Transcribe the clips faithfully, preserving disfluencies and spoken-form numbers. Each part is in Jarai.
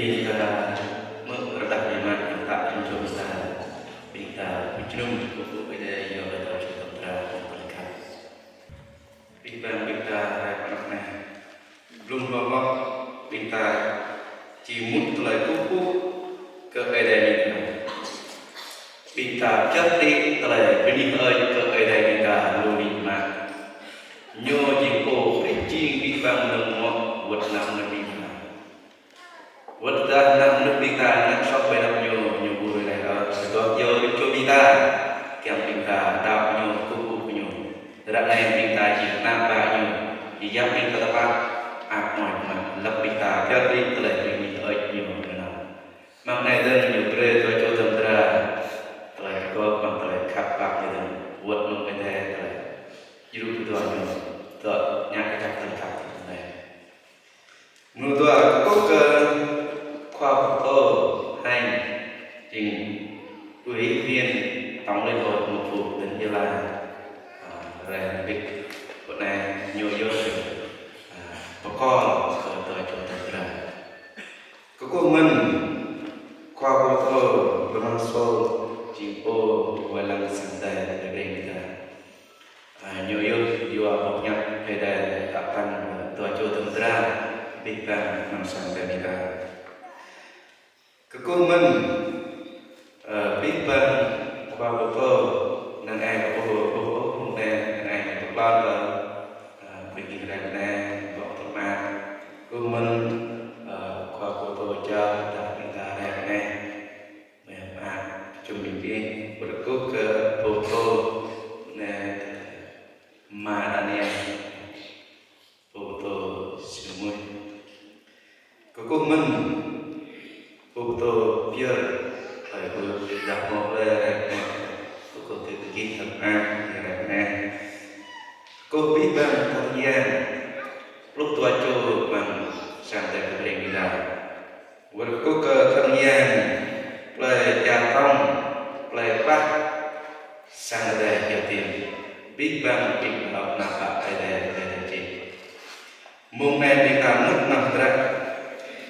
Ƀing ta hmư̆ rơđah biă mă, ƀing ta jum jom ta, ƀing ta pơjơnum kơkuh kơ Ơi Adai yua kơ tơlơi čơdơ̆ng tơdra, tơlơi khăp. Abih bang ƀing ta rai pơ anăp anai, blung hloh hloh ƀing ta či mŭt tơlơi kơkuh kơ Ơi Adai ƀing ta. Ƀing ta pơyơr đĭ tơlơi bơni hơơč kơ Ơi Adai ƀing ta lu đĭ mă. Ñu jing Pô hrih jing abih bang mơnơ̆ng mơnuă wơ̆t anăp mơnuih ƀing ta. Wơ̆t tơdah anăp mơnuih ƀing ta ngă soh ƀơi anăp ñu, ñu ƀu ruai laih ôh, tơdah yua rĭm čô ƀing ta, kiăng ƀing ta đaŏ ñu, kơkuh kơ ñu. Ră anai ƀing ta či ană bă ñu, či yap ƀing ta tơpă, ăt mơ̆n mă, lăp ƀing ta pơyơr đĭ tơlơi bơni hơơč ñu nanao. Mơ̆ng anai dơ̆ng ñu brơi dua čô tơdra, tơlơi pơgop, mơ̆ng tơlơi khăp pap ñu dơ̆ng, wơ̆t mơ̆ng Ơi Adai tơlơi djru pơdua ñu, dŏ ngă kơ tơlơi khăp tơlơi. Mơnuih dua kơkuh kơ khua pơtô Hanh, jing Ủy viên Tổng Liên hội Mục vụ tỉnh Gia Lai, à, rai bĭt pơ anai ñu yơh, à, pơkŏn kơ dua čô tơdra. Kơkuh mơ̆n khua pơtô Rơmang Sô, jing pô wai lăng sang Ơi Adai ƀing ta. À, ñu yơh yua boh hiăp Ơi Adai ăt pơpŭ dua čô tơdra abih bang amăng sang Ơi Adai ƀing ta. Kơkuh mơ̆n, à, abih bang khua pơtô, năng ai kơ pô, pô, pô, pô, năng ai kơ pơkŏn, à, ƀing ih rai anai, ƀơ̆ng tơmă. Kơkuh mơ̆n, à, khua pơtô čar, ta ƀing ta rai anai. Mơ̆, à, čum ƀing ih, kơkuh kơ pô pơtô, anai, Ama Daniel, pô pơtô Sing Muih. Kơkuh mơ̆n, pô pơtô pơyơr, ơi, kơkuh dah mơ̆ lĕ, rai mơ̆, kơkuh kơ gih tơpă, rai anai. Kơkuh abih bang khua yang, pluh dua čô amăng sang Ơi Adai ƀing ta. Wơ̆t kơkuh kơ khua yang, plơi Ia Tông, plơi Plah, sang Ơi Adai Ia Tim. Abih bang ƀing ta ană bă Ơi Adai, Ơi Adai čih. Mông anai ƀing ta mŭt amăng dră,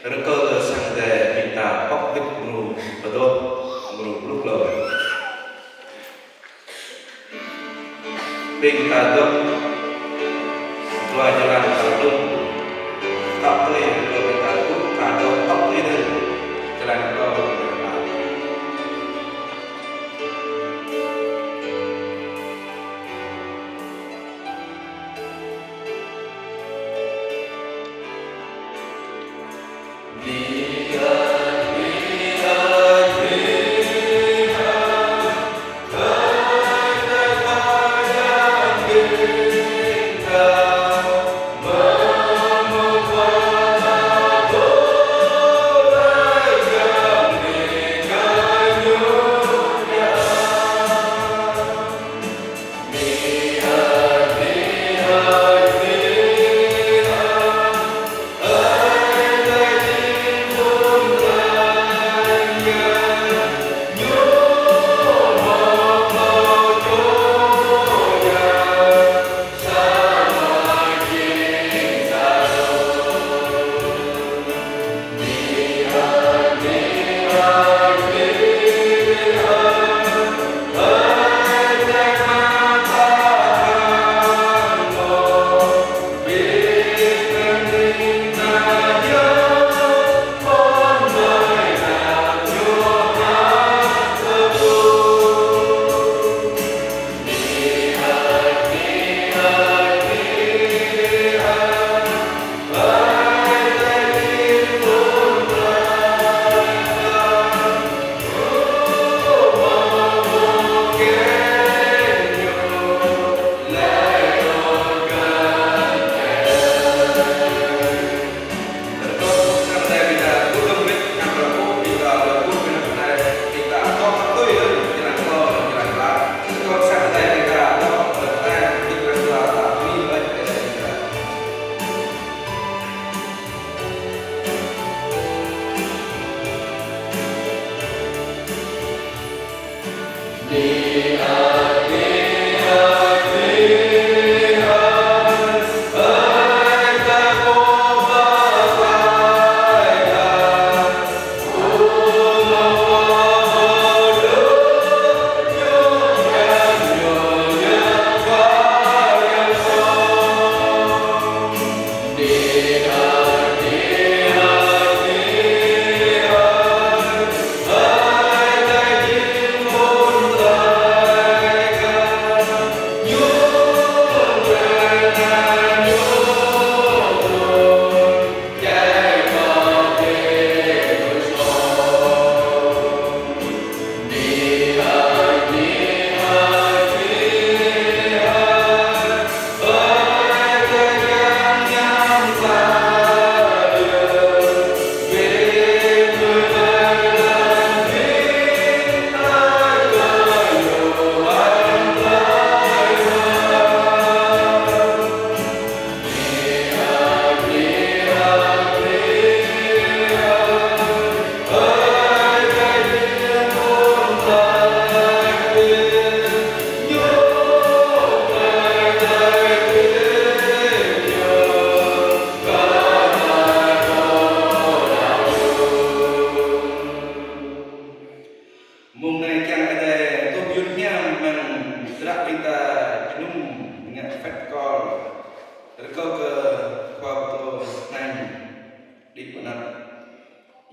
rơkâo kơ sang Ơi Adai ƀing ta pŏk bit mrô pơdŏp, mrô pluh klâo. Ƀing ta dŏ dua jơlan tơlŭng. Tŏ tơlơi kơ ƀing ta dŏ, ta dŏ tŏ tơlơi dơ̆ng. Jơlan kơ ƀing ta.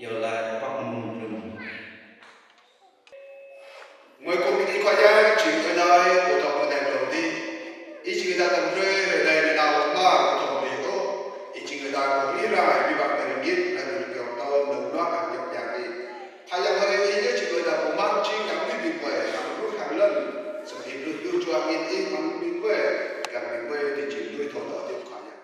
Iâu laĭ pŏk mơ̆ng blung. Mơi kơkuh mơ̆ng Ih Khua Yang, jing Ih đơi, pơtô pơteng glông dih. Ih jing Ih ta tơm hrơi, hrơi anai mơ̆ng nao lŏ mă, pơtô pơteng ôh. Ih jing Ih ta pơrĭ rai, abih bang tơring git, laih anŭn kiăng tơl, nơ̆ng nuă, hăng djŏp djang Ih. Khua Yang hơi, Ih yơh jing Ih ta pơmă, jing Yang Ih ƀing pô, hăng ruh hăng lŏn. Samơ̆ Ih blŭ yua jua angin Ih amăng ƀing pô, kiăng ƀing pô, tơjing lui thâo tơl djŏp Khua Yang.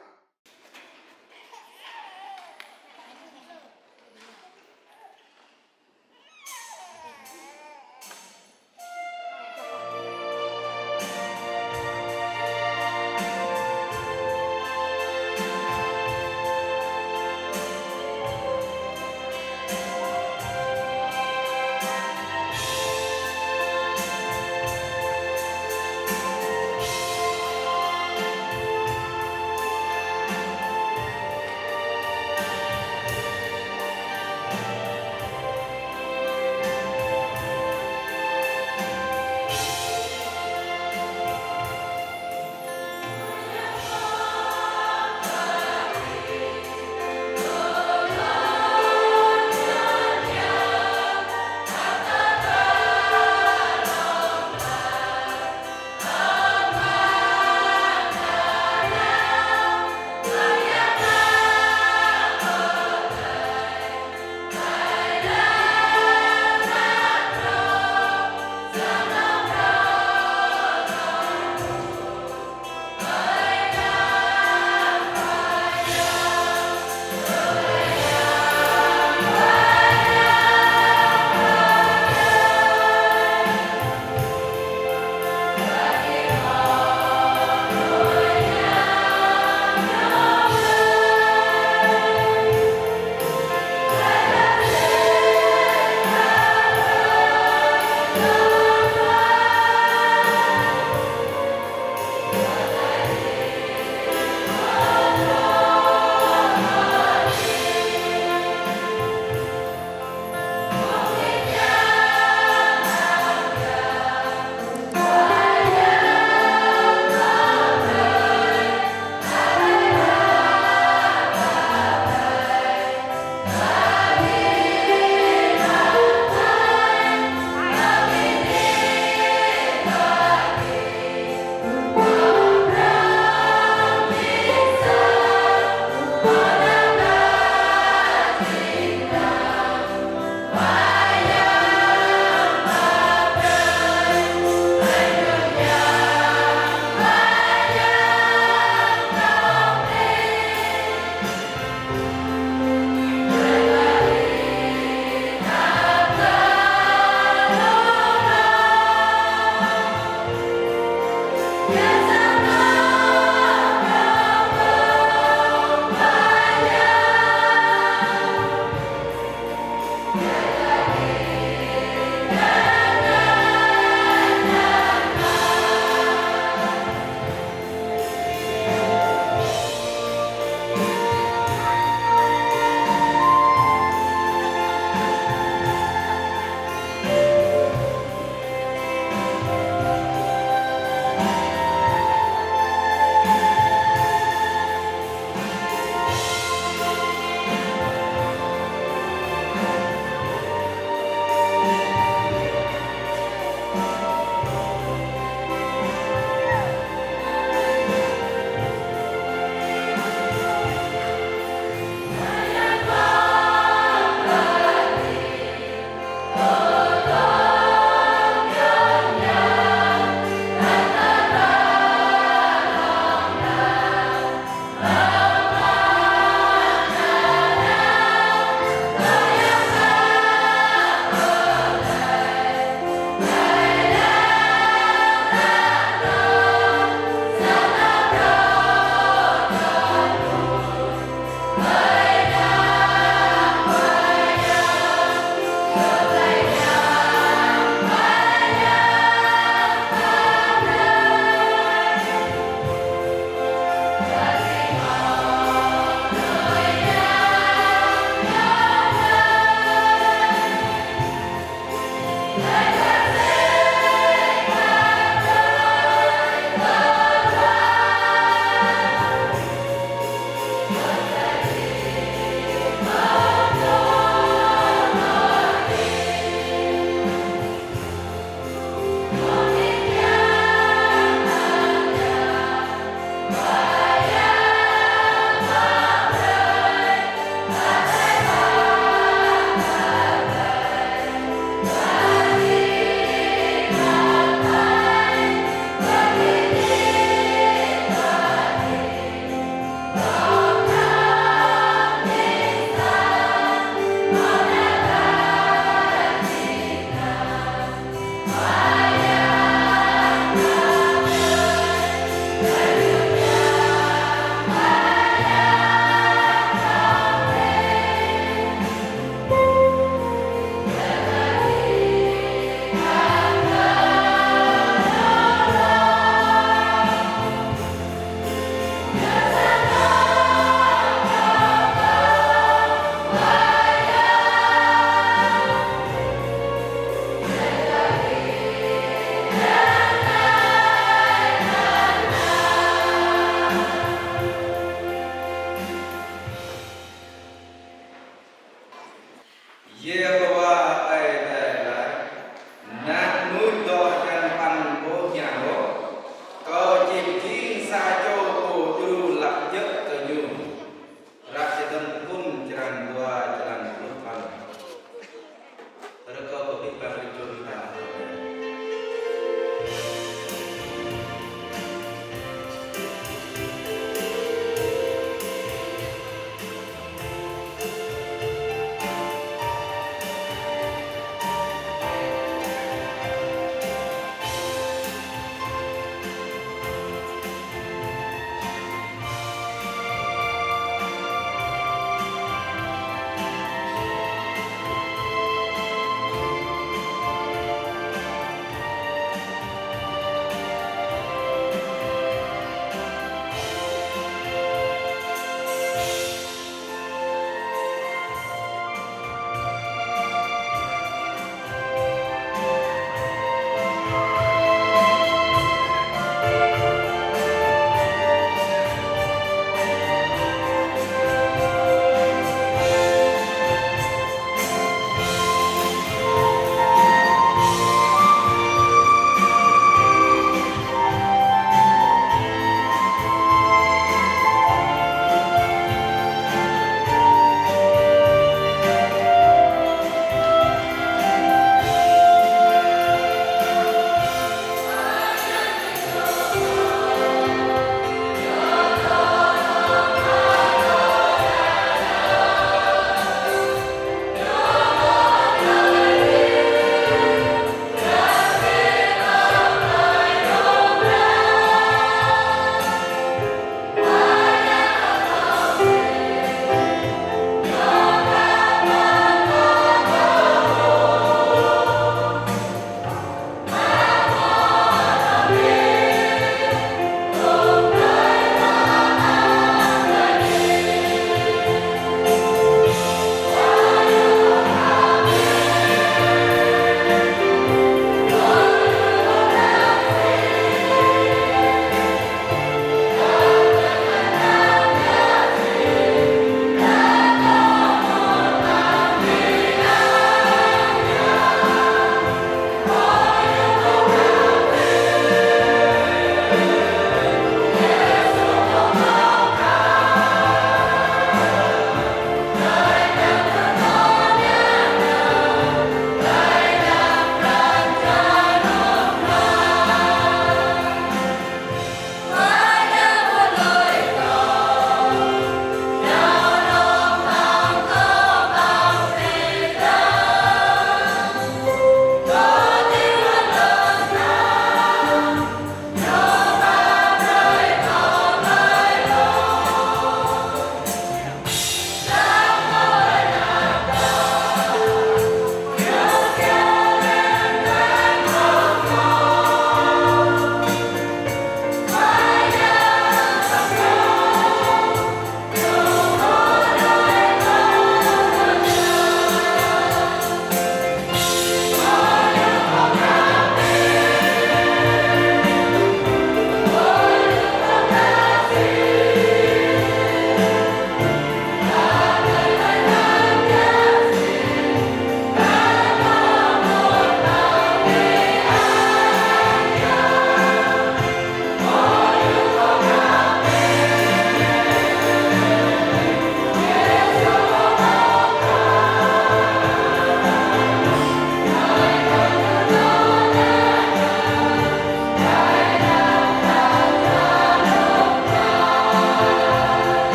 Yêhôwa Ơi Adai laĭ: Ană mơnuih dŏ hơjăn păn pô hiam ôh, Kâo či pơjing sa čô pô djru lăp djơ̆ kơ ñu. Hră Čơdơ̆ng Phŭn črăn dua, črăn pluh păn. Rơkâo kơ abih bang rĭm čô ta.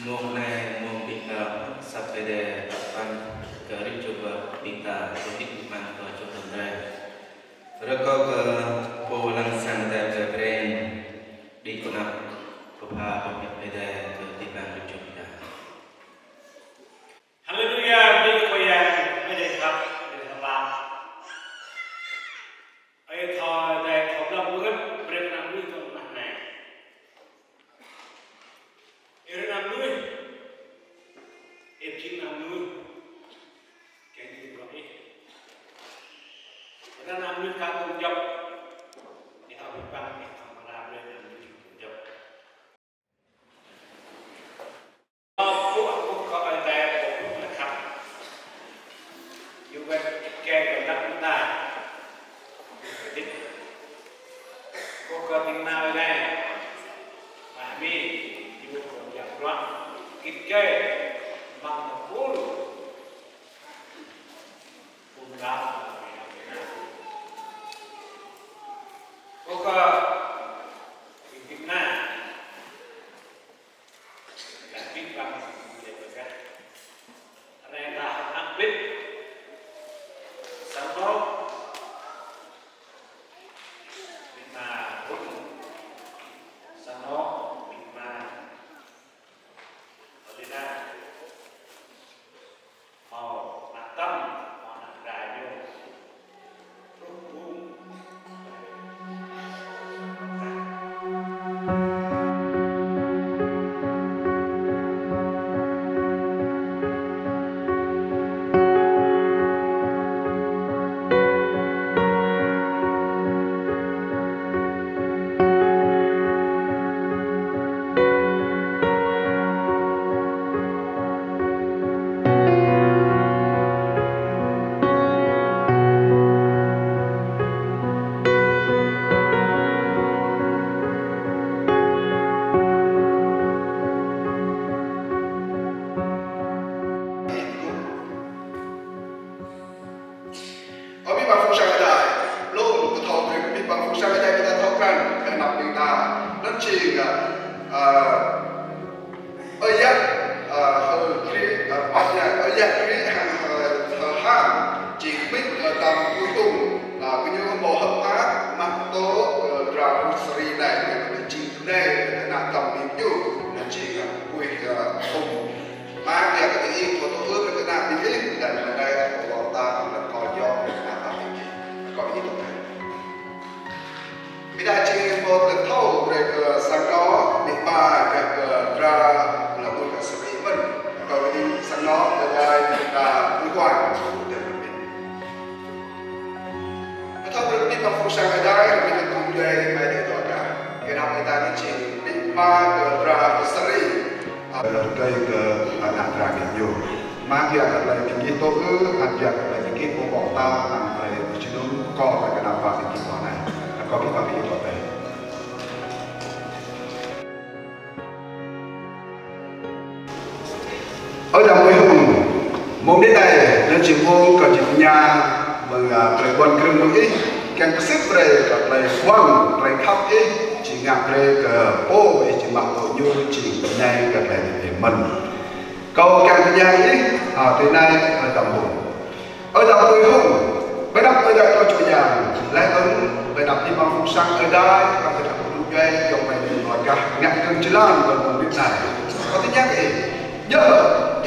Mông anai mông ƀing ta asăp Ơi Adai pơpăn kơ rĭm čô ƀing ta, kơ ƀing ta čô tơdruă. Rơkâo kơ Pô lăng sang Ơi Adai kơ brơi đĭ kơnăp pơpha pơmĭn Ơi Adai kơ ƀing ta rĭm čô ƀing ta. Haleluya, bơni kơ Khua Yang, Ơi Adai khăp, Ơi Adai khăp lăm. Ơi Adai thâo blŏng bơngăt brơi kơ ană mơnuih tơ̆ng mơnah anai. Ih ană mơnuih, ih jing ană mơnuih, kiăng jing bruă ih. Ană mơnuih ka tơ̆ng djŏp, ih thâo ƀing băng, ih thâo mơla brơi ană mơnuih tơ̆ng djŏp. Pô, pô kơ Ơi Adai, pô kơ Ơi Adai khăp. Yua kơ kĕ kơ dăp mơta. Pô kơ ƀing ană Ơi Adai. Mă mĭn, yua kơ djăp bruă. Kĕ kơ măng tơpul. Pun dăp. Pô kơ ƀing ană. Lăi ƀing băng lĕ bơgah. Rơngai ta hăng ƀĭt. Sang anŏ. Ƀĭt mă ƀun. Sang anŏ ƀĭt mă. Ơ Lina. Hmâo ană tăm, hmâo ană dra ñu. Truh ƀung. Ơ ƀing băng phung sang Ơi Adai, blung kơ thâo brơi kơ ƀing băng phung sang Ơi Adai ƀing ta thâo krăn, kơ anăp ƀing ta, anŭn jing, ơ, Ơi Adai, ơ, Ơi Adai, ơ, Ơi Adai, Ơi Adai Krist hăng, ơ, Thơ Hang, jing ƀing, ơ, tăm tui hung, ơ, kơ ñu hmâo hơ̆k mơak, mă tŭ, ơ, dra Hungari anai, jing anai, kơ ană tăm ƀing ñu, anŭn jing, ơ, ƀuh, ơ, hung. Mă biă kơ ih, thâo tŭ ư kơ ană ƀing ih, dan mơ̆ng anai, kơ ƀing ta, kơ kâo yua, kơ ană ƀing ih. Kâo ih tŭ ư. Ƀing ta či mơ̆ tơlơi thâo brơi kơ sang anŏ, ƀing ta brơi kơ dra lŏ ƀuh kơ sơrĭ mơ̆n. Kâo ƀing sang anŏ, ƀing ta ƀuh kuan, ƀuh tơlơi mơ̆n. Kơ thâo brơi kơ ƀing ta phung sang Ơi Adai, ƀing ta tŭ djuai, mai djuai tơdruă. Kơ anăp ƀing ta anai či, ƀing ta brơi kơ dra sơrĭ. Rơkơi kơ ană dra ƀing ñu. Mă biă kơ tơlơi ƀing gih tŭ ư, mă biă kơ tơlơi ƀing gih pơpŭ ta, hăng tơlơi ƀing gih jơnum, kâo kơ ană bă ƀing gih pơ anai. Kâo ƀing ta ƀing gih tŭ ư. Ơ Adai mơ̆ng hung, mông anai, anŭn jing mông kâo či tơña, mơ̆ng, ơ, tơlơi ƀuăn krơ̆ng mơ̆ng ih, kiăng pơsĭt brơi kơ tơlơi ƀuăn, tơlơi khăp ih, či ngă brơi kơ pô ih či mă tŭ ñu, či ngă kơ tơlơi ih mơ̆n. Kâo kiăng tơña ih, ơ, tui anai, ơ Adai mơ̆ng hung. Ơ Adai mơ̆ng hung, ƀơi anăp Ơi Adai Khua Yang, laih anŭn ƀơi anăp ih băng phung sang Ơi Adai, ƀơi anăp ƀing tŭ djuai, yua mai ƀing tơdruă, ngă kơ jơlan ƀơi mông ƀing anai. Kâo tơña kơ ih, yua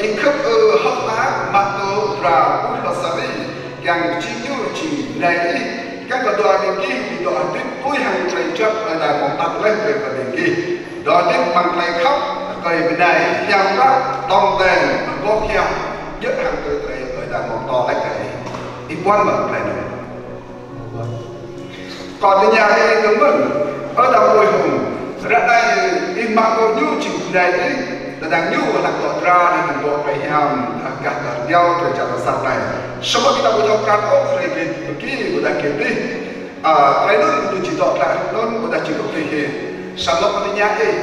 ih khăp ư hơ̆k mơak mă tŭ dra ƀuh lŏ sari, kiăng jing ñu jing anai ih, kiăng kơ dua ƀing gih, ƀing dŏ hơdip tui hăng tơlơi juăt Ơi Adai mơ̆ng tăk laih brơi kơ ƀing gih. Dua ƀing băng tơlơi khăp, tơlơi bơnai, hiam klă, tong ten, boh hiam, djơ̆ hăng tơlơi tơlơi Ơi Adai mơ̆ng tŏ laih kơ ih. Ih ƀuăn mơ̆ tơlơi anŭn? Kâo tơña ih tơ̆ng mơ̆n, ơ Adai mơ̆ng hung, ră anai ih mă tŭ ñu jing bơnai ih, tơdang ñu lăng dŏ dra, lăng dŏ tơlơi hiam, gah tơlơi rơngiao, tơlơi čang tơlơi sat anai. Samơ̆ ƀing ta ƀu thâo krăn ôh, tơlơi ƀing gih, ƀu đa kơ ih. Ơ, tơlơi anŭn ñu či dŏ tơlơi anŭn, ƀu đa či dŏ tơlơi hĭ. Samơ̆ kâo tơña ih,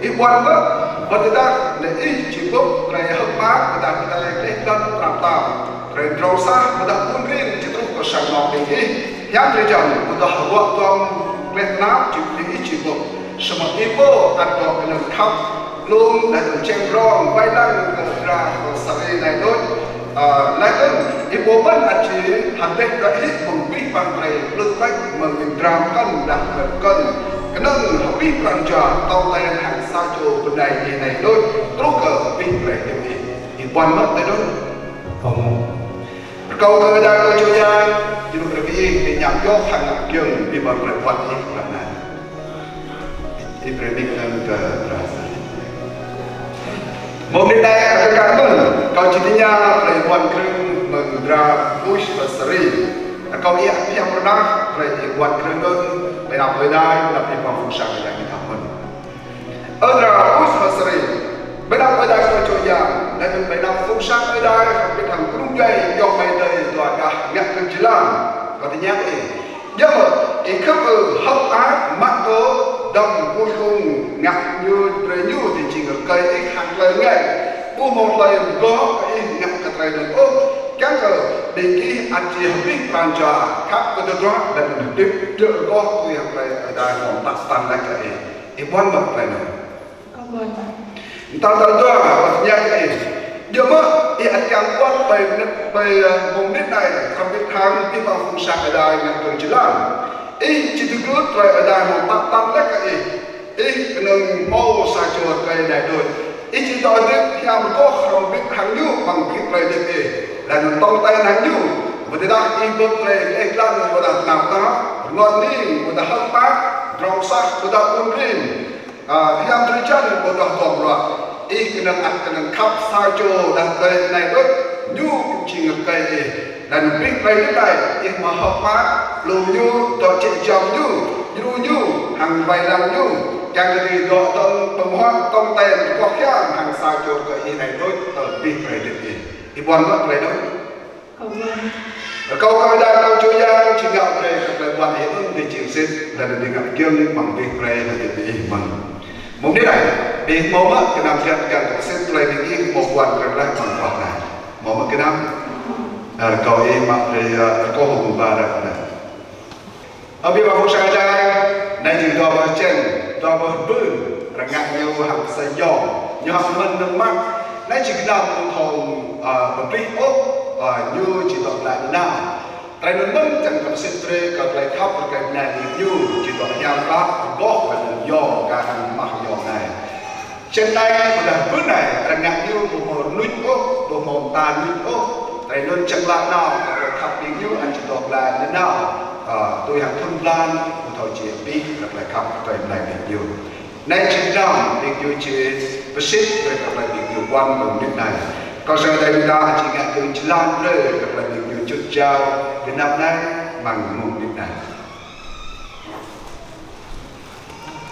ih ƀuăn mơ̆, ƀơi tơdang lĕ ih či ƀuh tơlơi hơ̆k mơak, ƀôdah tơlơi gleh glăn tram tam, tơlơi drâu sah, ƀôdah ƀun rin či truh kơ sang anŏ ƀing ih. Hiam drơi jăn, ƀôdah ruă duăm gleh tơnap či ƀing ih či ƀuh. Samơ̆ ih pô ăt dŏ kơ anŭn khăp. Lŏm laih anŭn čem rong wai lăng kơ dra Sari anai đôč. Ơ, laih anŭn, ih ƀuh mơ̆n ăt či hơdeh kơ ih mơ̆ng abih bang drơi plư tlaih mơ̆ng ih dram kơ̆n dah kơ̆n. Kơnơ̆ng abih pran jua tong ten hăng sa čô bơnai ih anai đôč, truh kơ abih drơi hơdip ih. Ih ƀuăn mơ̆ tui anŭn? Không. Rơkâo kơ Ơi Adai kơ Jua Yang, jơnum rơbih ih, ih ñăp yơh hăng ngă giŏng abih bang drơi ƀuăn ih hlăm anai. Ih brơi mik anŭn kơ dra Sari. Mơ̆ng anai, ơ, kơ kâo mơ̆n, kâo či tơña brơi ƀuăn krơ̆ng mơ̆ng dra Bush Sari. Kâo ih ăt pơhiăp pơrơđah brơi ih ƀuăn krơ̆ng anŭn, ƀơi anăp Ơi Adai, ƀơi anăp ih pơphung sang Ơi Adai ih thâo mơ̆n. Ơ dra Bush Sari, ƀơi anăp Ơi Adai kơ Jua Yang, laih anŭn ƀơi anăp phung sang Ơi Adai, hăng ƀing hăng kơnung djuai, ayŏng amai adơi, dua gah ngă kơ jơlan. Kâo tơña kơ ih. Yua mơ̆, ih khăp ư hơ̆k mơak mă tŭ dăm ƀuh hung ngă ñu brơi ñu tơjing rơkơi ih hăng tơlơi rơngai. Ƀu hmâo tơlơi rơgoh kơ ih ngă kơ tơlơi anŭn ôh. Kiăng kơ ƀing gih ăt či abih pran jua khăp kơ tơdruă laih anŭn hơdip djơ̆ rơgoh tui hăng tơlơi Ơi Adai hmâo pơtă pơtăn laih kơ ih. Ih ƀuăn mơ̆ tơlơi anŭn? Kâo ƀuăn. Tal tal dua, kâo tơña kơ ih. Yua mơ̆ ih ăt kiăng ƀuăn ƀơi mơnit, ƀơi, ơ, mơnit anai, hrŏm hơbĭt hăng abih bang phung sang Ơi Adai ngă kơ jơlan. Ih či tơgŭ tơlơi Ơi Adai hmâo pơtă pơtăn laih kơ ih. Ih kơnơ̆ng hmâo sa čô rơkơi anai đôč. Ih či dŏ hơdip hiam rơgoh hrŏm hơbĭt hăng ñu amăng abih tơlơi hơdip ih. Laih anŭn tong ten hăng ñu. Wơ̆t tơdah ih bưp tơlơi gleh glan, wơ̆t tơdah tơnap tap, rơngot hning, wơ̆t tơdah hơ̆k mơak, drŏng sah, wơ̆t tơdah ƀun rin. Ơ, hiam drơi jăn ƀu dŏ duăm ruă. Ih kơnơ̆ng ăt kơnơ̆ng khăp sa čô đah drơi anai đôč, ñu kơnơ̆ng jing rơkơi ih. Laih anŭn abih tơlơi anai, ih mă hơ̆k mơak, lŏm ñu, dŏ jĕ jăm ñu, djru ñu, hăng wai lăng ñu. Kiăng kơ ih dŏ tơ̆ng pơmơak tong ten, kơkuh hiam hăng sa čô rơkơi ih anai đôč, tơl abih tơlơi hơdip ih. Ih ƀuăn mơ̆ tơlơi anŭn? Kâo ƀuăn. Rơkâo kơ Ơi Adai kơ Jua Yang či ngă brơi kơ tơlơi ƀuăn ih anŭn tơjing sĭt, laih anŭn ih ngă giŏng amăng abih tơlơi hơdip ih mơ̆n. Mơ̆ng anai, ƀing hmâo mơ̆ gơnam kiăng kơ sĭt tơlơi ƀing ih hmâo ƀuăn kơ laih amăng khua anai? Hmâo mơ̆ gơnam? Ơ, rơkâo ih mă brơi, ơ, rơkâo hơ̆k mơak ƀơi anai. Ơ, abih bang phung sang Ơi Adai, anai jing dua boh čen, dua boh bưn, arăng ngă ñu hăng pơsai yŏng, ñu hăng mơ̆n nơ̆ng mă. Anai či gơnam ƀu thâo, ơ, pơplih ôh, ơ, ñu či dŏ glaĭ nanao. Tơlơi anŭn mơ̆n kiăng kơ pơsĭt brơi kơ tơlơi khăp rơkơi bơnai ƀing ñu, či dŏ hiam klă, rơgoh kơ anŭn yŏng, kar hăng mah yŏng anai. Čen anai, ƀôdah bưn anai, arăng ngă ñu ƀu hmâo rơnuč ôh, ƀu hmâo mơta rơnuč ôh. Tơlơi anŭn čang lă nao, kơ tơlơi khăp ƀing ñu ăt či dŏ glaĭ nanao. Ơ, tui hăng thŭn blan, ƀu thâo či abih, kơ tơlơi khăp rơkơi bơnai ƀing ñu. Anai či gơnam, ƀing ñu či pơsĭt brơi kơ tơlơi ƀing ñu ƀuăn mơ̆ng mơnit anai. Kâo sơăi Ơi Adai či ngă kơ jơlan brơi kơ tơlơi ƀing ñu čut jao, gơnam anai, amăng mơ̆ng mơnit anai.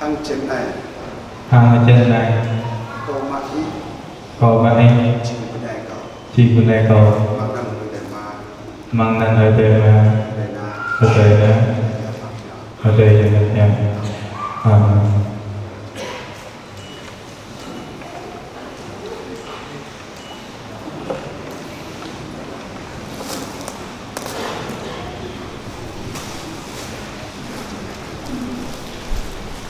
Hăng čen anai. Hăng čen anai. Kâo mă ih. Kâo mă ih. Jing bơnai kâo. Jing bơnai kâo. Amăng anăn Ơi Adai Ama. Amăng anăn Ơi Adai Ama. Ơi Adai Ană. Ơi Adai Yang Bơngăt Hiam. Amen.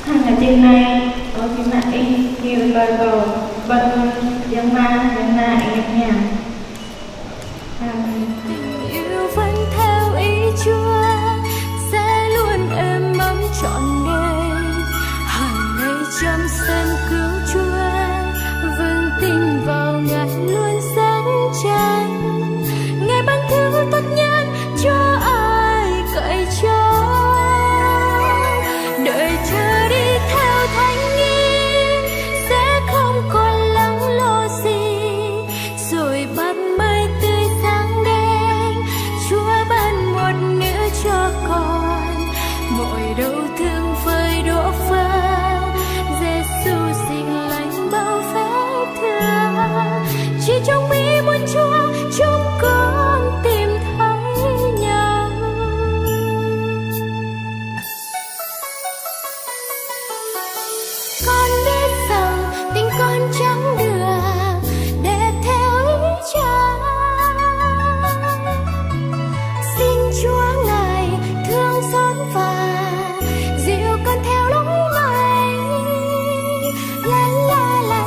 Hăng čen anai, kâo či mă ih, gir ƀơi kâo, ƀơi Yang Ama, Yang Ană, Yang Bơngăt Hiam. Amen. Tình yêu vẫn theo ý Chúa, sẽ luôn êm ấm trọn đời. Hàng ngày trong sân cứu Chúa, vững tin vào Ngài luôn sáng chang. Ngài ban thứ tốt nhất cho ai cậy trông. Đời chờ đi theo Thánh Nghi, sẽ không còn lắng lo gì. Rồi ban mai tươi sáng đến, Chúa ban một nửa cho con. Mọi đau thương vơi đổ vơi, Giêsu dịu lành bao vết thương. Chỉ trong Mỹ muôn Chúa, chúng con tìm thấy nhau. Con biết rằng tình con chẳng được đẹp theo ý Cha. Xin Chúa Ngài thương xót và dìu con theo lối Ngài. La la la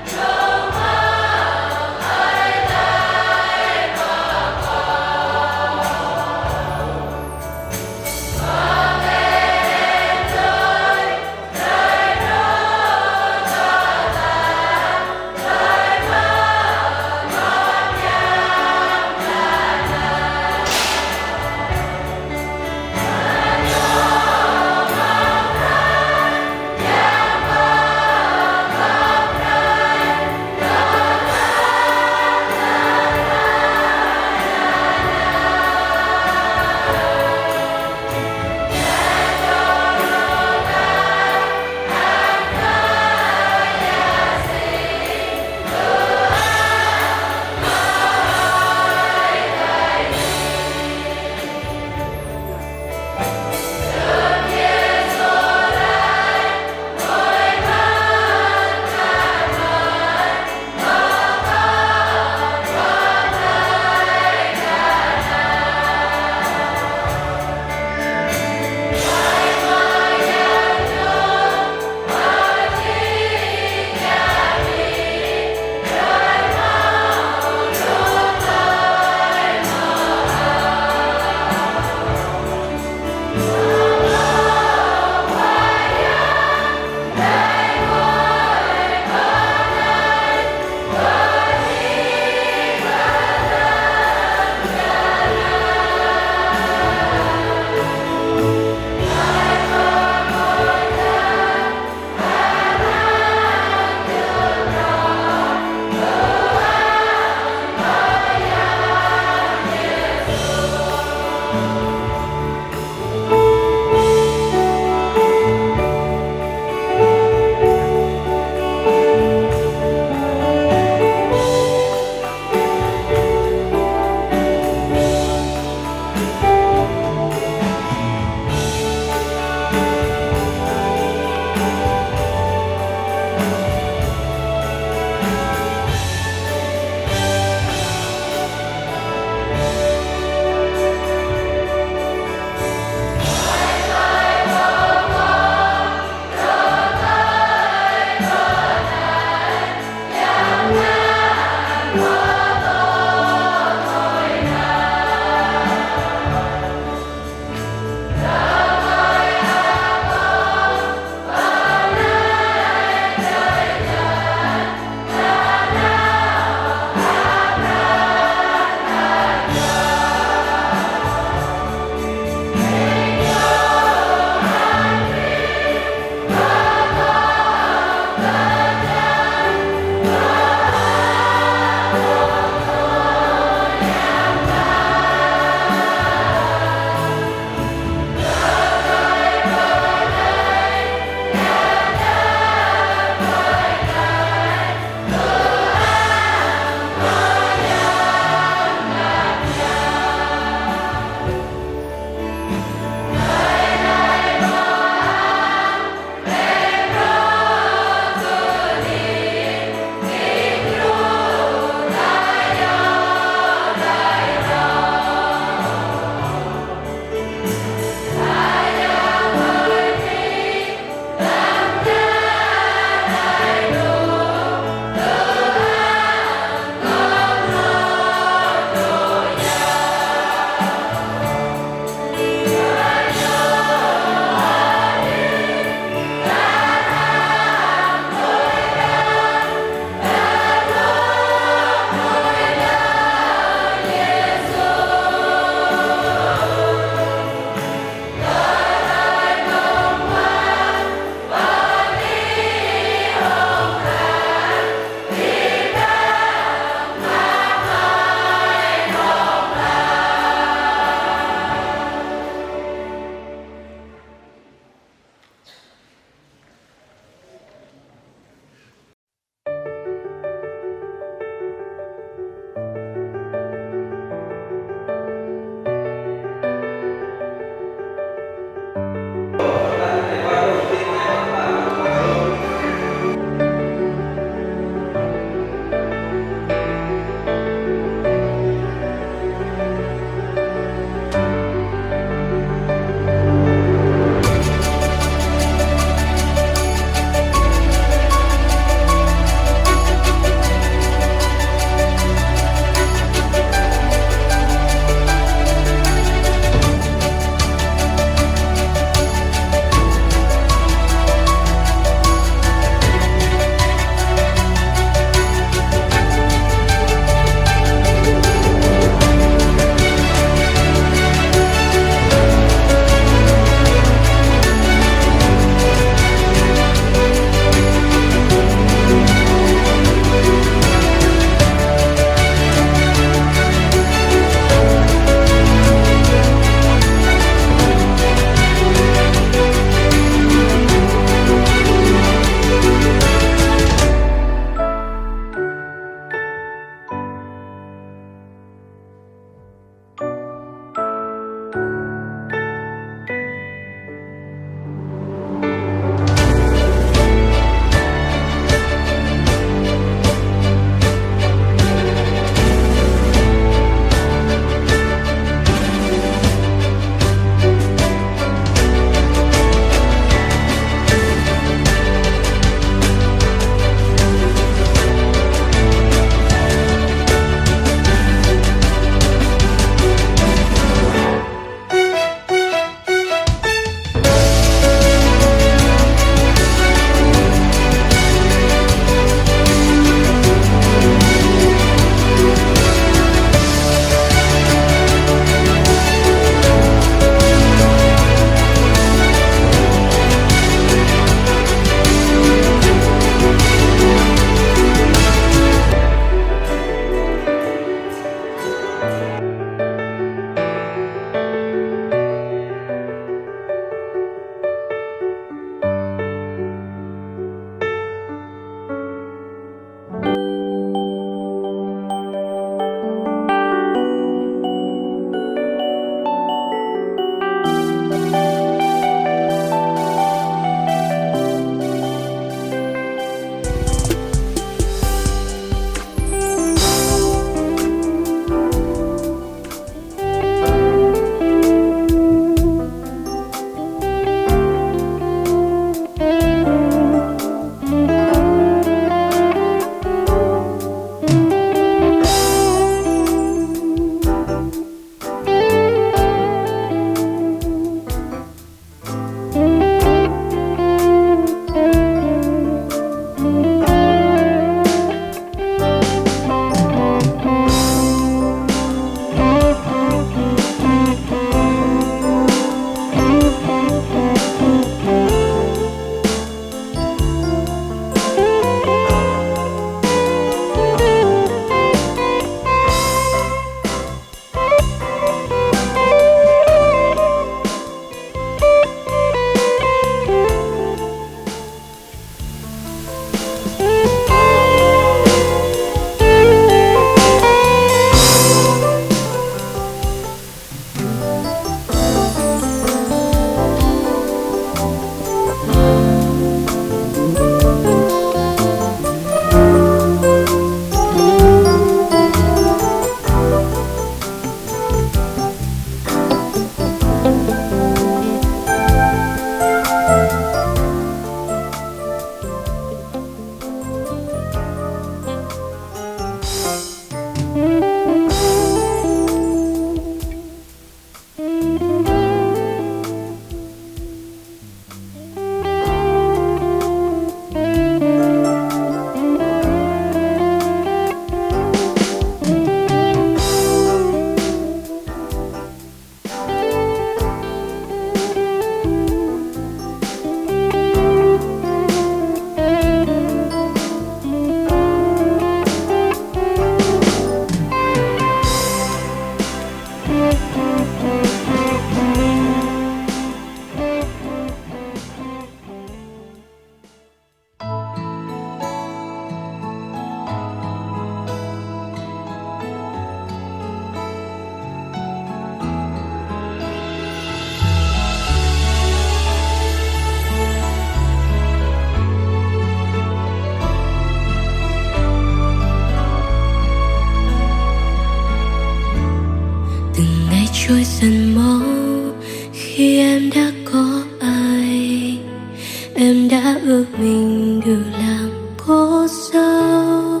Được làm cô dâu,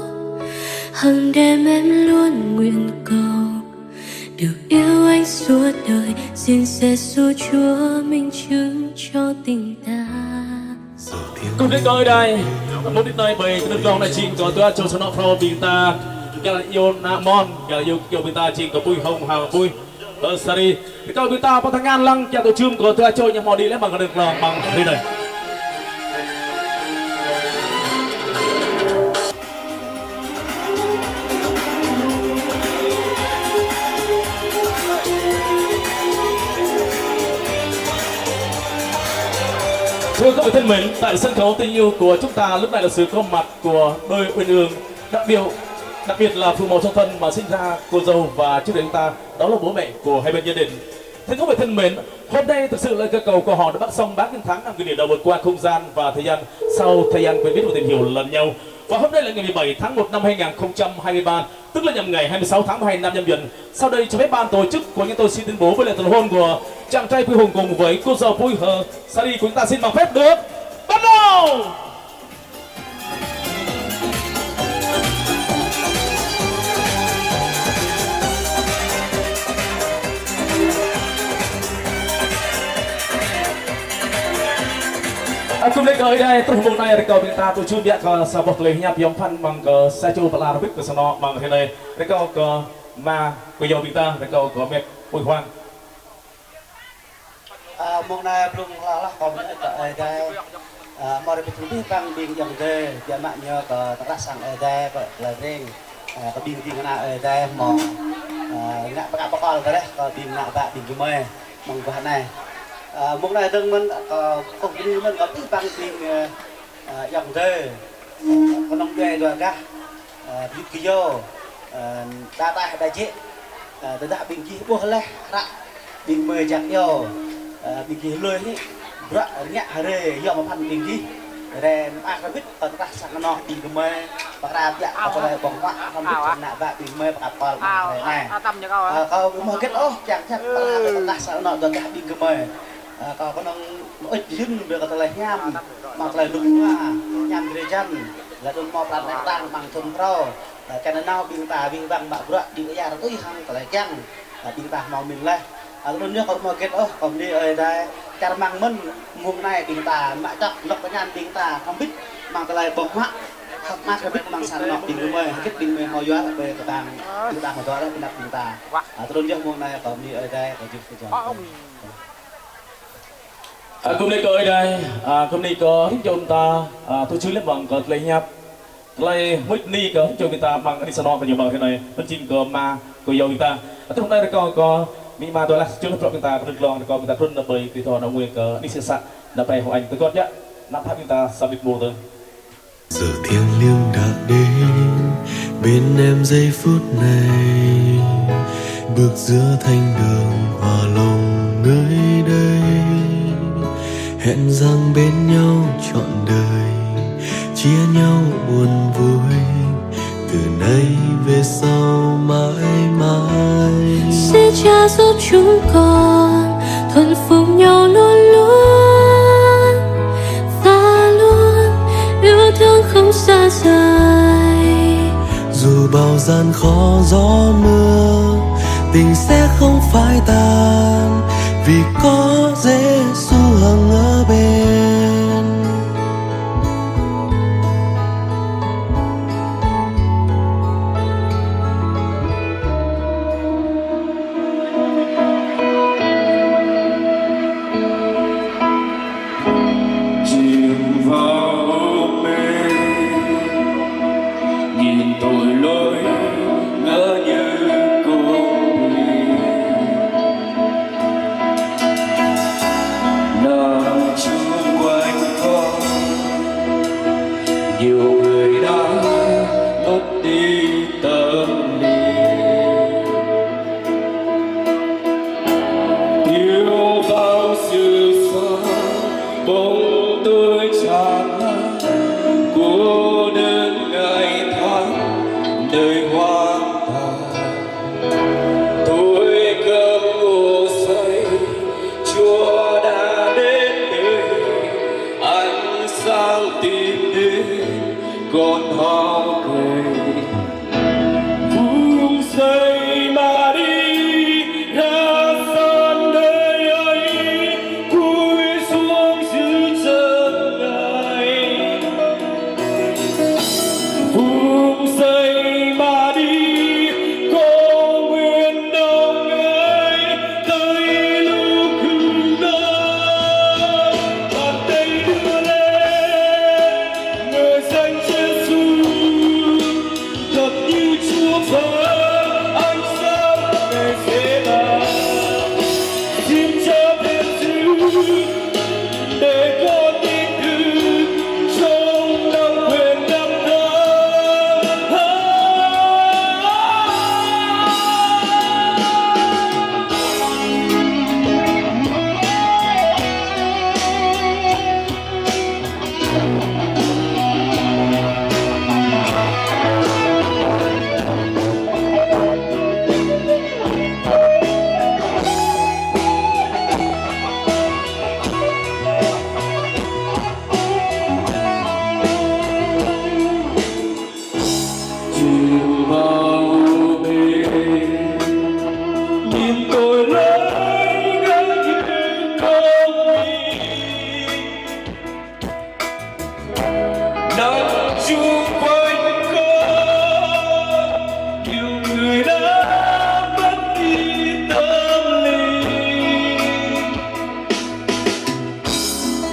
hằng đêm em luôn nguyện cầu, được yêu anh suốt đời, xin Giê-xu Chúa minh chứng cho tình ta. Kơkuh kơ Ơi Adai, mơ̆ng anai ƀơi kơnuk kơna anai jing kơ dua čô sang anŏ phrâo ƀing ta, gah iâu ană mơ̆n, gah iâu, iâu ƀing ta jing kơ Apui Hông hăng Apui Ơ, Sari, rơkâo ƀing ta pơtơngan lăng kiăng tơjum kơ dua čô ñu hmâo đĭ lĕ amăng kơnuk kơna amăng hrơi anai. Thưa các vị thân mến, tại sân khấu tình yêu của chúng ta lúc này là sự góp mặt của đôi uyên ương đặc biệt, đặc biệt là phủ mẫu song thân mà sinh ra cô dâu và trước đây chúng ta, đó là bố mẹ của hai bên gia đình. Thưa các vị thân mến, hôm nay thực sự là cái cầu, cầu hôn đã bắt song bác Nguyễn Thắng năm kỷ niệm đã vượt qua không gian và thời gian sau thời gian quen biết và tìm hiểu lẫn nhau. Và hôm nay là ngày mười bảy tháng một năm hai ngàn không trăm hai mươi ba, tức là nhằm ngày hai mươi sáu tháng mười hai năm nhâm dần. Sau đây cho phép ban tổ chức của chúng tôi xin tuyên bố với lễ tân hôn của chàng trai Apui Hông cùng với cô dâu Apui Hơ Sari của chúng ta xin bằng phép được bắt đầu. Akŭm lĕ kơ Ơi Adai, truh mông anai rơkâo ƀing ta tui čun biă kơ sa boh tơlơi hiăp yom pơphan mơ̆ng kơ sa čô pơala rơbit kơ sang anŏ mơ̆ng hrơi anai. Rơkâo kơ ama kơ yua ƀing ta, rơkâo kơ met Apui Huang. Ơ, mông anai blung hloh hloh kâo mơñum kơ Ơi Adai. Ơ, hmâo rơbit rơbih păng ƀing ayŏng adơi, biă mă ñu kơ tơkrah sang Ơi Adai, kơ tơlơi ring. Ơ, kơ ƀing ding kơna Ơi Adai hmâo, ơ, ngă pơkă pơkol kơ reh, kơ ƀing ană bă ƀing gơmơi mơ̆ng guah anai. Ơ, mông anai dơ̆ng mơ̆n, kơ kơkuh bơni mơ̆n kơ abih bang ƀing, ơ, ơ, ayŏng adơi, ơ, kơnơ̆ng djuai dua gah, ơ, bơyut kơ yâo, ơ, đa taih đa jĕ, ơ, tơdah ƀing gih ƀuh laih hră ƀing gơmơi jak iâu, ơ, ƀing gih lui hĭ, bruă rơngiă hrơi yom pơphan ƀing gih, rai mơak rơbit kơ tơkrah sang anŏ ƀing gơmơi, pơkra biă kơ tơlơi ƀơ̆ng huă, hrŏm hơbĭt kơ ană bă ƀing gơmơi pơkă pơkol amăng hrơi anai. Ơ, kâo ƀu hơget ôh, kiăng hiăp pơkra biă tơkrah sang anŏ dua gah ƀing gơmơi. Ơ, kâo kơnơ̆ng mơ̆ ih jing brơi kơ tơlơi hiam, mơ̆ng tơlơi rơnŭk rơnua, hiam drơi jăn, laih anŭn hmâo pran eng tang amăng thun phrâo, ơ, kiăng nanao ƀing ta wih wăng mă bruă đĭ kyar tui hăng tơlơi kiăng, ơ, ƀing ta hmâo mĭn laih. Ơ, anŭn yơh kâo ƀu hơget ôh, kâo bơni Ơi Adai, čar mơ̆ng mơ̆n mông anai ƀing ta mă čŏk lŏk tơñan ƀing ta, hrŏm hơbĭt mơ̆ng tơlơi ƀơ̆ng huă, hơ̆k mơak rơbit mơ̆ng sang anŏ ƀing gơmơi, hơget ƀing gơmơi hmâo yua kơ ƀing ta, ƀing ta hmâo yua laih ƀing ta. Ơ, anŭn yơh mông anai kâo bơni Ơi Adai, kâo juh kơ jơlan. Ơ, kơkuh bơni kơ Ơi Adai, ơ, kơkuh bơni kơ rĭm čô ƀing ta, ơ, tui čun lĕ mơ̆ng kơ tơlơi hiăp. Tơlơi mŭt bơni kơ rĭm čô ƀing ta mơ̆ng anih sang anŏ kơ ñu mơ̆ng hrơi anai, anŭn jing kơ ama kơ yâo ƀing ta. Ơ, truh mông anai rơkâo kơ amĭ ama dua lah, čun hrŏm ƀing ta kơnơ̆ng glông rơkâo ƀing ta trŭn nao ƀơi kơdih thâo nao ngui kơ anih sĭt sat, nao pơ Hông Anh tơgŏt yơh, nao pơ ƀing ta sa mĭt mông tơ. Giờ thiêng liêng đã đến bên em giây phút này, bước giữa thánh đường hòa lòng nơi đây. Hẹn rằng bên nhau trọn đời, chia nhau buồn vui, từ nay về sau mãi mãi. Sẽ chăm sóc chúng con, thuận phục nhau luôn luôn. Và luôn yêu thương không xa rời. Dù bao gian khó gió mưa, tình sẽ không phai tàn, vì có Giê-xu hằng ở bên. Chìm vào hôn mê, nghìn tội lỗi ngỡ như cô quỷ nằm chung quanh con. Nhiều người đã mất đi tâm linh. Thiếu vắng sự sống bóng tối tràn lan, cô đơn ngày tháng đời hoang tàn. Tôi cơm cụm say, Chúa đã đến nơi, ánh sáng tim Kŏn hơ̆k kơ̆i. Phung dơi Mari, ră săn đơi ơi, kui suang Sư čơngơi. Phung dơi Mari, cầu nguyện đong ai, tơi lu khư nơ, păt tơi đưm lĕ. Ngơi danh Yêsu, tơlơi Chúa ban, ánh sáng ngày sẽ là. Xin Cha thêm Chúa, để con tin tưởng trong lòng quyền đắm đuối. Chư Pao bê, nhìn tôi lấy ngã những công mình. Nắng chung quanh con, nhiều người đã mất đi tâm linh.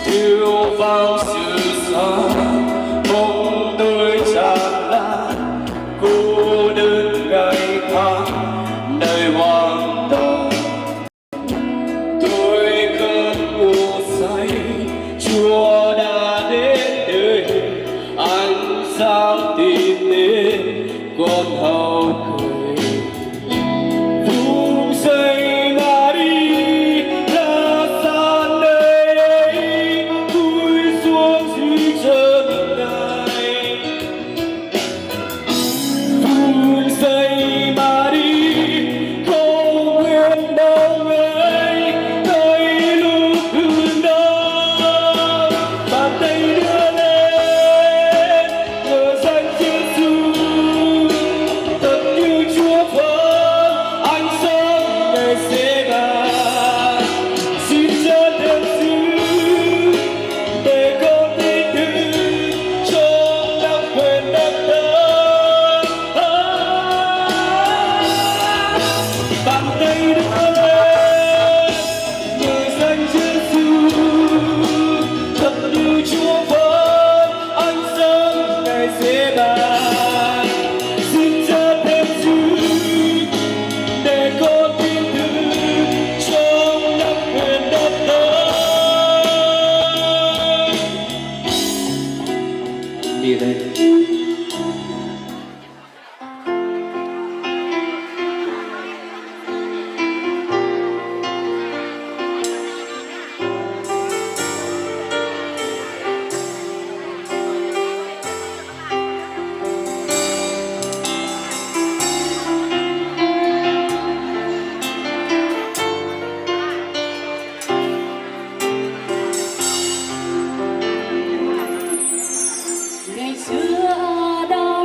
Thiếu vắng sự xa, bóng tối tràn lan, cô đơn ngày tháng nơi hoang tàn. Tôi không ngủ say, Chúa đã đến đây, ánh sáng tìm đến con hao gầy. Phung dơi Mari, ră săn đơi ơi, kui suang Sư čơngơi. Phung dơi Mari, cầu nguyện đong ai, tơi lu khư nơ, păt tơi đưm lĕ. Ngơi danh Yêsu, tơlơi Chúa ban, ánh sáng ngày sẽ là. Xin Cha thêm Chúa, để con tin tưởng trong lòng quyền đắm đuối. Bàn tay đưa lên, ngơi danh Yêsu, tơlơi Chúa ban, ánh sáng ngày sẽ là. Xin Cha thêm Chúa, để con tin tưởng trong lòng quyền đắm đuối. Đi đây. Ngày xưa Adam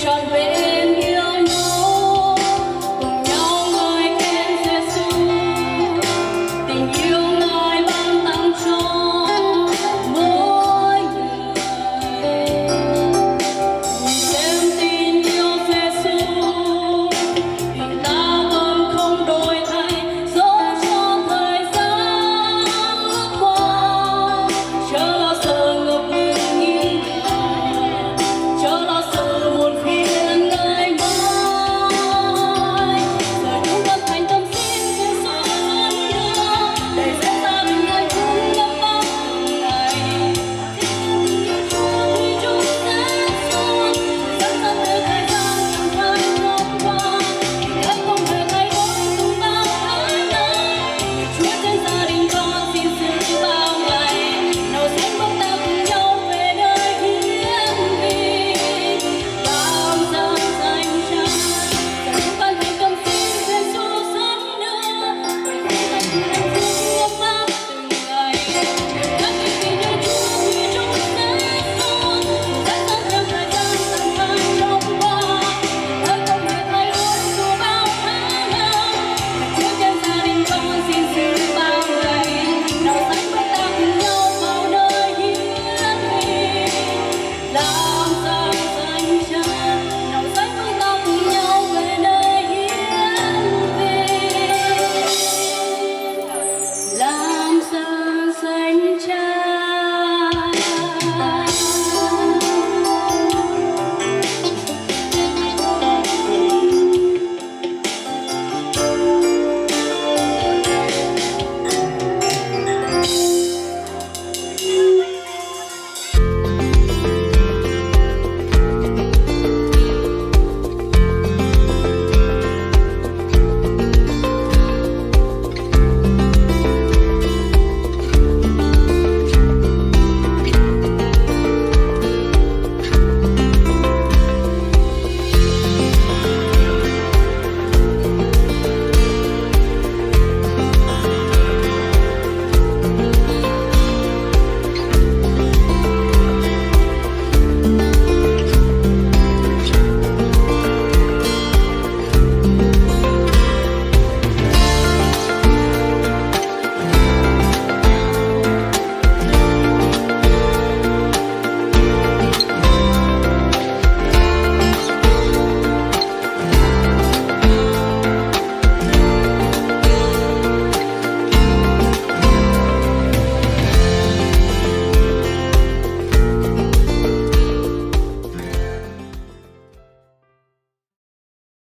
Čon bê